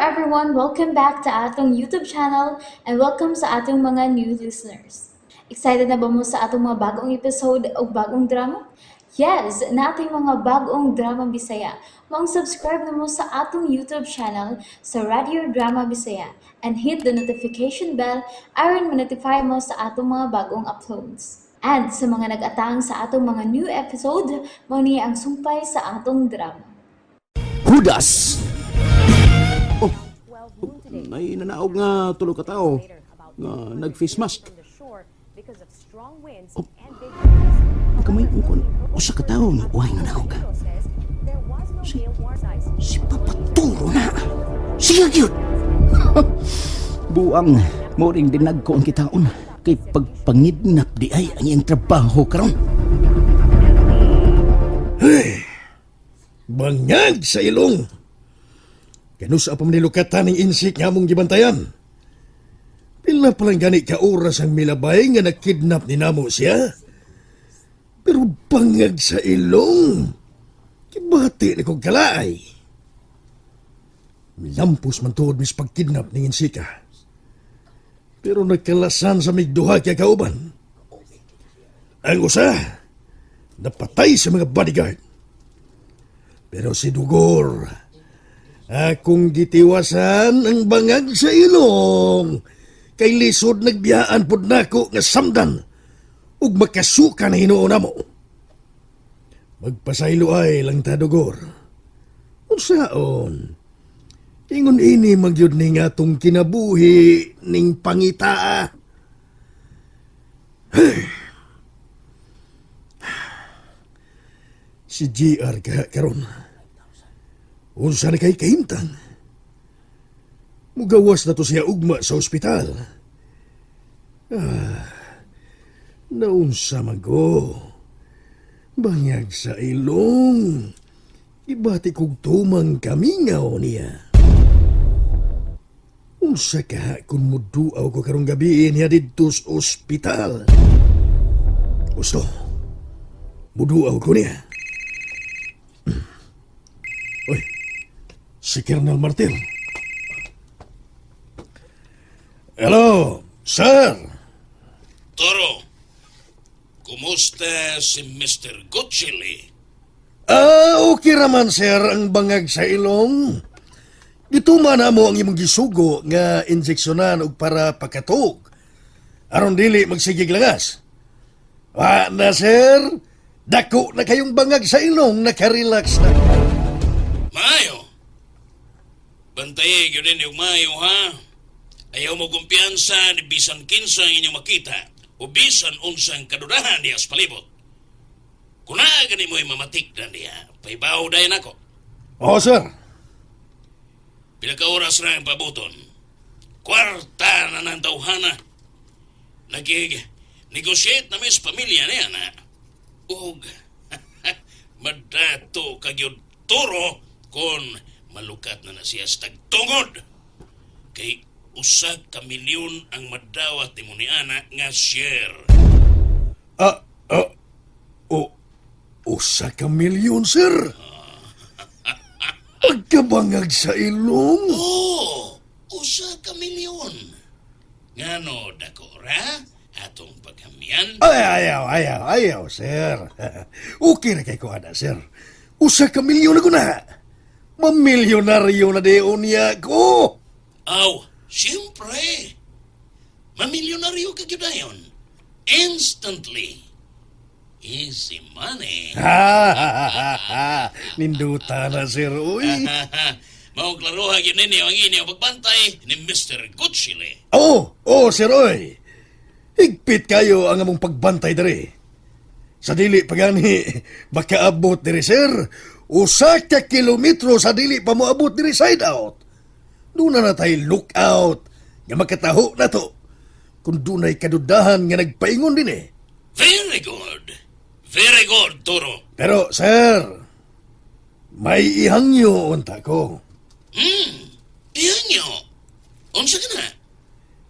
Everyone! Welcome back to atong YouTube channel and welcome sa atong mga new listeners. Excited na ba mo sa atong mga bagong episode o bagong drama? Yes, naa tay mga bagong drama Bisaya. Maong subscribe na mo sa atong YouTube channel sa Radio Drama Bisaya and hit the notification bell aron ma-notify mo sa atong mga bagong uploads. And sa mga nag-atang sa atong mga new episode, mao ni ang sumpay sa atong drama. Hudas! Oh, may nanaog nga tulo ka tao nga nag-face mask. Oh, kamay ko kon usa ka tawo nga uhay nga nanaog. Si Papaturo na. Siya gyud. Buang mo ring dinag ko ang kitaon kay pagpangidnap di ay ang iyang trabaho karon. Bangag sa ilong. Kanusa pa man nilukatan ng insik nga among gibantayan. Pila pa lang gani ka oras ang milabay nga nakidnap ni namo siya. Pero bangag sa ilong. Kibati na kong kalaay. Milampos man tuod mis pagkidnap ng insika. Pero nagkalasan sa migduha kaya kauban. Ang usa, napatay sa mga bodyguard. Pero si Dugor, akong gitiwasan ang bangag sa ilong. Kay lisod nagbiyaan pud nako nga samdan ug makasuka na hinuon namo. Magpasaylo ay lang ta, Dugor. Unsaon? Ingon ini magyud ning atong kinabuhi ning pangitaa. Si GR ka karon. Unsa na kay kahimtang? Mugawas na to siya ugma sa ospital. Ah, naunsa man ko. Bangag sa ilong. Ibati kog tumang kamingaw niya. Unsa ka kung muduaw ko karong gabi niya didto sa ospital? Gusto, muduaw ko niya. Uy, si Colonel Martin. Hello, sir. Toro, kumusta si Mr. Gutchili? Ah, okay raman, sir, ang bangag sa ilong. Gituma na mo ang imong gisugo nga injeksyonan og para pakatug. Aron dili magsigig langas. Wa na, sir. Dako na kayong bangag sa ilong, nakarelax na. Maayo. Bantaye gyud ninyo maayo ha. Ayaw mo kumpiyansa ni bisan kinsa ang inyong makita o bisan unsang kadudahan diya sa palibot. Kung naa gani mo'y mamatik na niya, paibaw dayon ako. Oh, sir. Pila ka oras na ang pabuton. Kwarta na ng tawhana. Nagig negotiate na mis pamilya niya na. Ug madato kagyud turo kon malukat na na siya sa tagtungod. Kay 1 ka milyon ang madawat ni mo ni ana nga share. Ah, ah, oh, 1 ka milyon, sir. Pagkabangag sa ilong. Oo, 1 ka milyon. Ngano dako ra atong paghamyan? Ay, ayaw, ayaw, ayaw, sir. Okay na kay ko, ana, sir. 1 ka milyon na ko na. Mamilyonaryo na diyon niya ko. Aw, siyempre. Mamilyonaryo ka gyud dayon. Instantly. Easy money. Ha, ha, ha, ha. Ninduta na, sir. Uy. Mao klaroha gyud ninyo ang inyong pagbantay ni Mr. Gutchile. Oh, sir, oy. Higpit kayo ang among pagbantay diri. Sa dili pagani, makaabot diri, sir. 1 ka kilometro sa dili pa moabot diri side out. Doon na tayo lookout nga makataho na to. Kung dunay kadudahan nga nagpaingon din eh. Very good. Very good, Toro. Pero, sir, may ihangyo unta ko. Iyan nyo. Unsa ka na?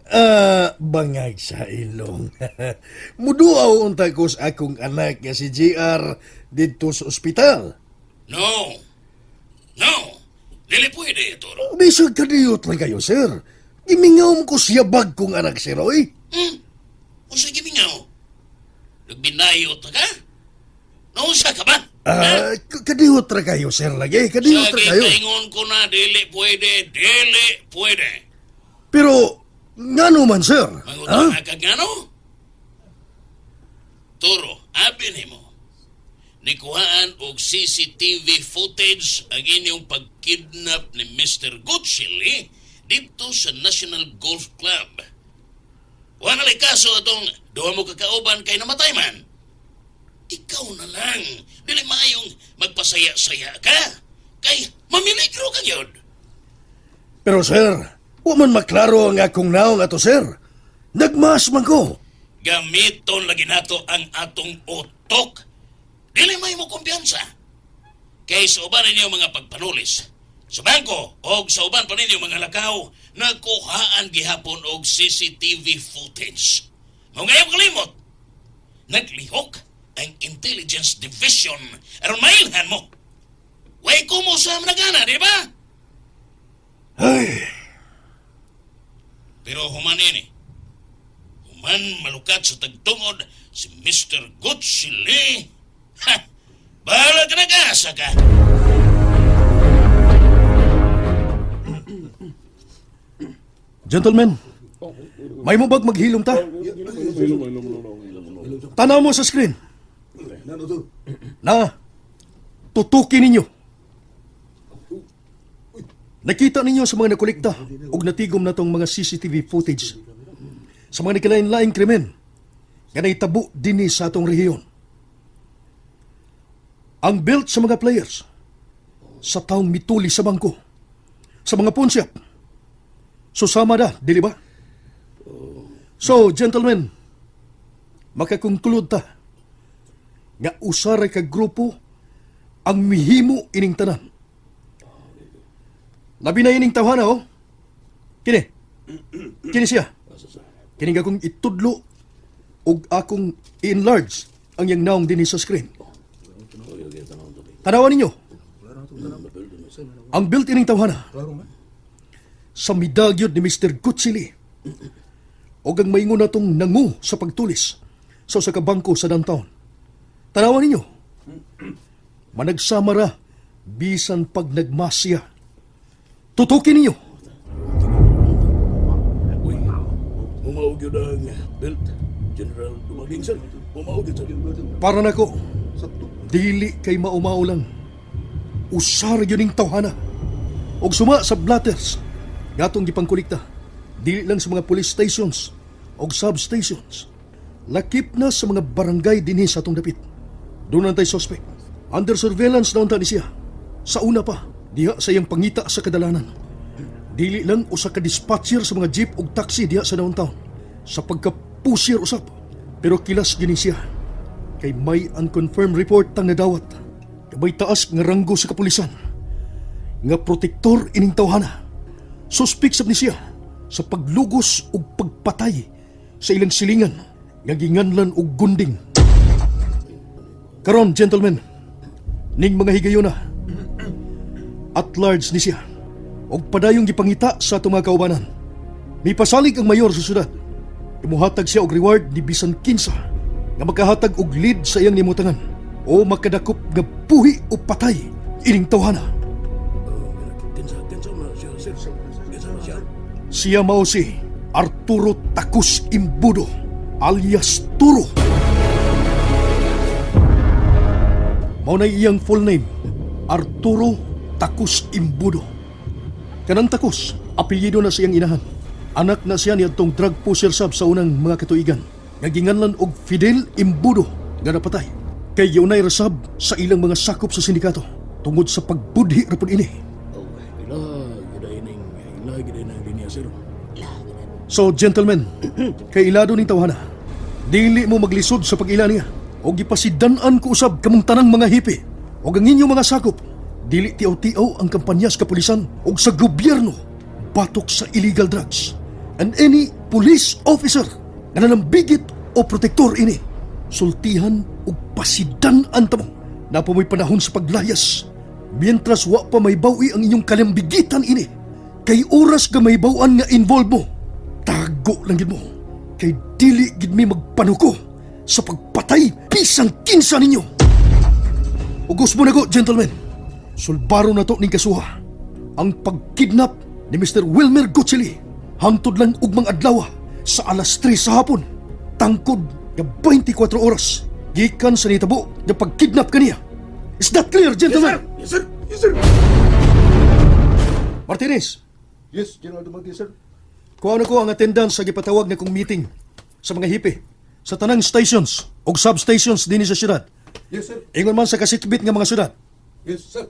Ah, bangag sa ilong. Muduaw unta ko sa akong anak nga si JR didto sa ospital. No. No. Dili pwede, Turo. Bisag kadiyot lang kayo, sir. Gimingaw mo ko siya bag kong anak, sir, oy. Unsa gimingaw? Nagbinayo ta ka? Naunsa ka ba? Ah, kadiyot ra kayo, sir, lagi. Kadiyot ra Sa kayo. gitaingon ko na, dili pwede, dili pwede. Pero, ngano man, sir? Ha? Mangutana ka ngano? Turo, abi nimo. Nikuhaan og CCTV footage ang inyong pagkidnap ni Mr. Gucci dito sa National Golf Club. Wala na kaso atong duha mo kakauban kay namatay man. Ikaw na lang. Dili maayong magpasaya-saya ka. Kay mamiligro ka gyud. Pero, sir, wa man maklaro ang akong naong ato, sir. Nagmas man ko. Gamiton lagi nato ang atong utok. Dili may mo kumpiyansa. Kay sa uban ninyo mga pagpanulis, sa bangko o sa uban pa ninyo mga lakaw, nagkuhaan gihapon og CCTV footage. Mao ngayon kalimot, naglihok ang Intelligence Division aron mailhan mo. Way ko mo sa nagana, di ba? Ay, Pero human ini. Human malukat sa tagtungod si Mr. Gucci Lee. Ha! Bahala ka na ka, ka. Gentlemen, may mo bag maghilom ta? Tanaw mo sa screen. Na, tutukin ninyo. Nakita ninyo sa mga nakolekta og natigom na tong mga CCTV footage sa mga nakalain-laing krimen nga naitabo dinhi sa atong rehiyon. Ang belt sa mga players sa taong mituli sa bangko, sa mga pawn shop. So sama da, dili ba? So, gentlemen, makakonclude ta nga usa ra ka grupo ang mihimo ining tanan. Labi na ining tawhana, oh. Kini. Kini siya. Kini akong itudlo ug akong i-enlarge ang iyang naong dinhi sa screen. Tanawan ninyo. Ang built ining tawhana sa midagyod ni Mr. Gutsili o ang maingon natong nangu sa pagtulis sa usa ka bangko sa downtown. Tanawan ninyo. Managsama ra bisan pag nagmasya. Tutukin ninyo. Uy, humaog yun ang belt. General Dumaging, sir. Humaog yun, sir. Para nako, dili kay maumao lang. Usar yun ning tawhana. Og suma sa blatters, gatong gipangkolekta, dili lang sa mga police stations og substations. Lakip na sa mga barangay dinhi sa atong dapit. Doon tay suspect. Under surveillance na unta ni siya. Sa una pa, diha sa iyang pangita sa kadalanan. Dili lang usa ka dispatcher sa mga jeep ug taxi diha sa downtown. Sa pagkapusir usap. Pero kilas gini siya. Kay may unconfirmed report tang nadawat. Kay may taas nga ranggo sa kapulisan. Nga protektor ining tawhana. Suspek sab ni siya sa paglugos ug pagpatay sa ilang silingan nga ginganlan og gunding. Karon, gentlemen, ning mga higayuna, at large ni siya og padayong gipangita sa atong mga kaubanan. Mipasalig ang mayor sa syudad. Imuhatag siya og reward ni bisan kinsa nga makahatag og lead sa iyang nimutangan o makadakop nga buhi o patay ining tawhana. Kinsa, kinsa na siya, sir. Kinsa na siya. Siya mao si Arturo Tacos Imbudo alias Turo. Mao na iyang full name, Arturo Tacos Imbudo. Kanang Tacos, apelyido na siyang inahan. Anak na siya niadtong drug pusher sab sa unang mga katuigan. Nga ginganlan og Fidel Imbudo nga napatay. Kay giunay ra sab sa ilang mga sakop sa sindikato tungod sa pagbudhi ra pud ini. Oh, ila, ila, giday ng linya, sir. So, gentlemen, kay ilado ning tawhana. Dili mo maglisod sa pag-ila niya. O gipasidan-an ko usab kamong tanang mga hipi. O ang inyong mga sakop. Dili tiaw-tiaw ang kampanya sa kapulisan o sa gobyerno batok sa illegal drugs. And any police officer nga nanambigit o protektor ini, sultihan o pasidan-an tamo. Napa mo'y panahon sa paglayas. Mientras wa pa may bawi ang inyong kalambigitan ini. Kay oras ka may bawaan nga involve mo. Tago lang gid mo. Kay dili gid mi magpanuko sa pagpatay bisan kinsa ninyo. Ugos mo na ko, gentlemen. Sulbaro na to ning kasuha. Ang pagkidnap ni Mr. Wilmer Gutchili hangtod lang ugmang adlaw sa alas 3 sa hapon. Tangkod nga 24 oras gikan sa nitabo nga pagkidnap kaniya. Is that clear, gentlemen? Yes, sir. Yes, sir. Martinez, Yes, General Dumagdi, sir. kuha na ko ang attendance sa gipatawag na kong meeting sa mga hipi sa tanang stations o substations dinhi sa syudad. Yes, sir. Ingon man sa kasikbit nga mga syudad. Yes, sir.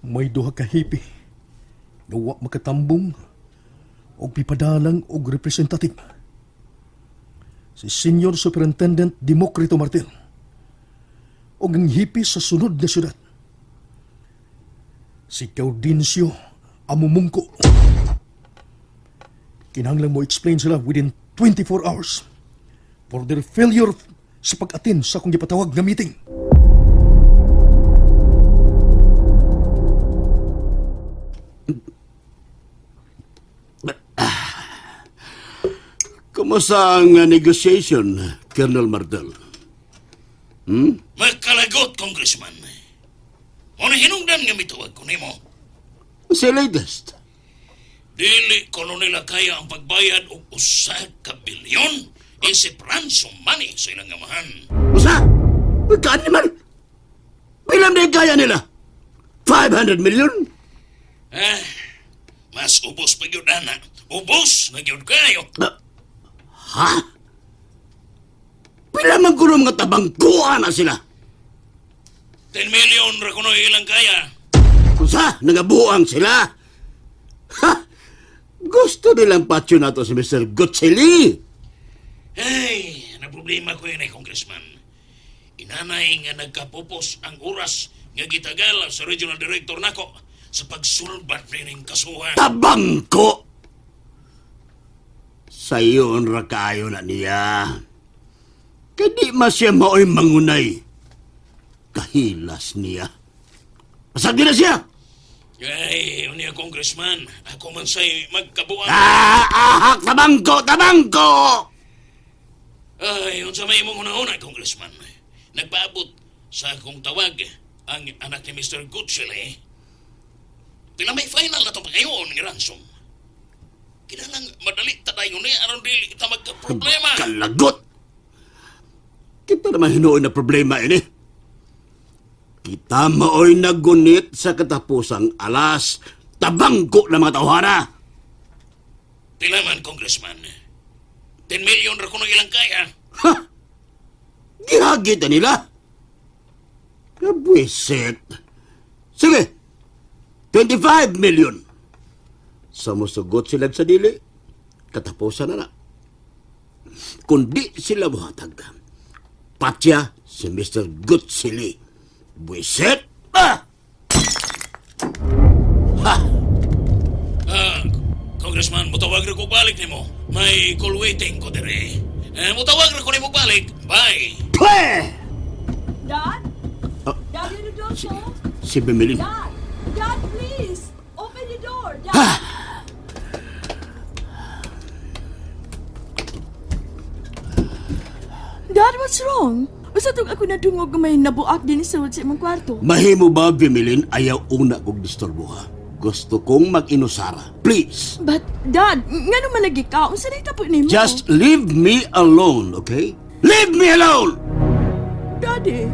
May duha ka hipi nga wa makatambong og pipadalang og representative. Si Senior Superintendent Democrito Martel og ang hipi sa sunod na syudad. Si Gaudencio Amumungko. Kinahanglan mo explain sila within 24 hours for their failure sa pag-attend sa akong gipatawag nga meeting. Kumusta ang negotiation, Colonel Martel? Magkalagot, Congressman. Muna hinungdan nga mitawag ko nimo. Sa latest? Dili kuno nila kaya ang pagbayad og usa ka bilyon isip ransom money sa ilang amahan. Usa? Magkaan naman? Bilang na kaya nila? 500 million? Eh, mas ubos pa gyud ana. Ubos na gyud kayo. Ah, ha? Pila man kuno mga tabangkuan na sila? 10 million ra kuno ilang kaya. Usa, nagabuang sila. Ha? Gusto nilang patyo na to si Mr. Gutsili. Hey, na problema ko yun eh, Congressman. Inanay nga nagkapupos ang oras nga gitagal sa regional director nako sa pagsulbat nining kasuhan. Tabangko! Sayon ra kaayo na niya. Kay di ma siya maoy mangunay. Kahilas niya. Pasag na siya! Ay, unya Congressman, ako man sa'y magkabuang. Ah, ahak! Tabangko! Tabangko! Ay, unsa may imong una-una, Congressman. Nagpaabot sa akong tawag ang anak ni Mr. Gutchell, eh. Pila may final na ito pa ngayon ng ransom. Kinalang madali ta dayon eh, aron dili ta magka-problema. Kalagot! Kita naman hinuon na problema ini. Kita maoy nagunit sa katapusang alas. Tabangko na mga tawhana! Pila man, Congressman. 10 million ra kuno ilang kaya. Ha! Gihagit na nila! Kabwisit! Sige! 25 million! Sa musugot sila sa dili, katapusan na na. Kundi sila buhatag. Patya si Mr. Gutsili. Bwisit! Ah! Ha! Ah, Congressman, mutawag ra ko balik nimo. May call waiting ko dire. Eh, mutawag ra ko nimo balik. Bye. Pwe! Dad? Ah. Dad, you Rodolfo? Si Bimilin. Dad! Dad, please! Open the door! Dad! Dad, what's wrong? Usa tong ako nadungog nga may nabuak din sa sa imong kwarto. Mahimo ba, Bimilin, ayaw una kong disturbo ha? Gusto kong mag-inusara. Please! But, Dad, ngano man lagi ka? Unsa na itapo nimo? Just leave me alone, okay? Leave me alone! Daddy.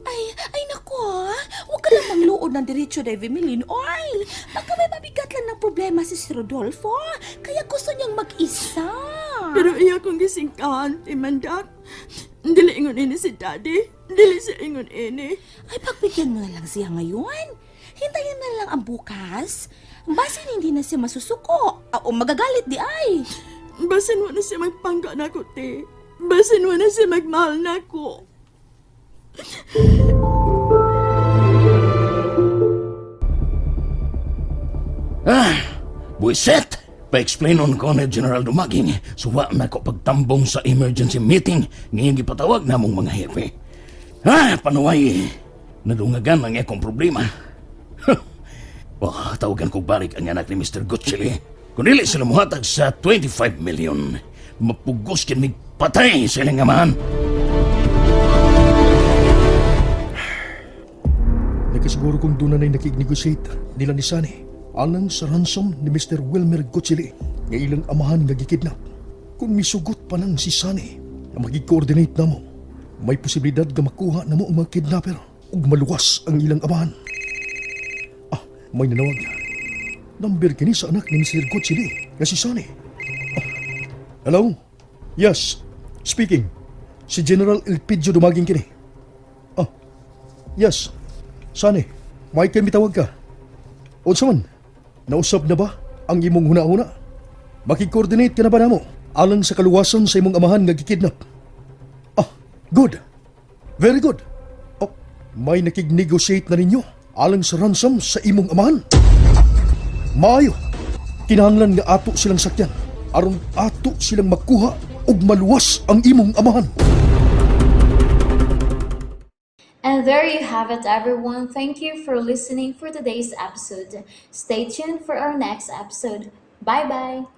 Ay, ay naku ah. Huwag ka lang mangluod ng diretso, Davy Milin. Oy, baka may mabigat lang ng problema si si Rodolfo. Kaya gusto niyang mag-isa. Pero iya kong gisingkahan, Timandak. Dili ingon ini si Daddy. Dili siya ingon ini. Ay, pagbigyan mo na lang siya ngayon. Hintayin na lang ang bukas. Basin hindi na siya masusuko. O magagalit di ay. Basin wa na siya magpangga na ko, te. Basin wa na siya magmahal na ko. Ah, buiset! Pa-explainon ko ni General Dumaging, suwa na ko pagtambong sa emergency meeting ngayong gipatawag namong mga hepe. Ah, panuway, nadungagan ang akong problema. Oh, tawagan ko balik ang anak ni Mr. Gutchili. Kung dili sila muhatag sa 25 million, mapugos kin mig patay sa ilang amahan. Nagkasiguro kong doon na na'y nakig-negotiate nila ni Sunny alang sa ransom ni Mr. Wilmer Gutchili nga ilang amahan nga gikidnap. Kung misugot pa nang si Sunny na magig-coordinate namo, may posibilidad nga makuha namo ang mga kidnapper ug maluwas ang ilang amahan. Ah, may nanawag. Number kini sa anak ni Mr. Gutchili nga si Sunny. Ah, hello? Yes, speaking. Si General Elpidio Dumaging kini. Ah, yes. Sani, may kay mitawag ka. Unsa man, nausab na ba ang imong huna-huna? Makig-coordinate ka na ba namo alang sa kaluwasan sa imong amahan nga gikidnap? Ah, good. Very good. Oh, may nakig-negotiate na ninyo alang sa ransom sa imong amahan. Maayo, kinahanglan nga ato silang sakyan aron ato silang makuha ug maluwas ang imong amahan. And there you have it, everyone. Thank you for listening for today's episode. Stay tuned for our next episode. Bye bye.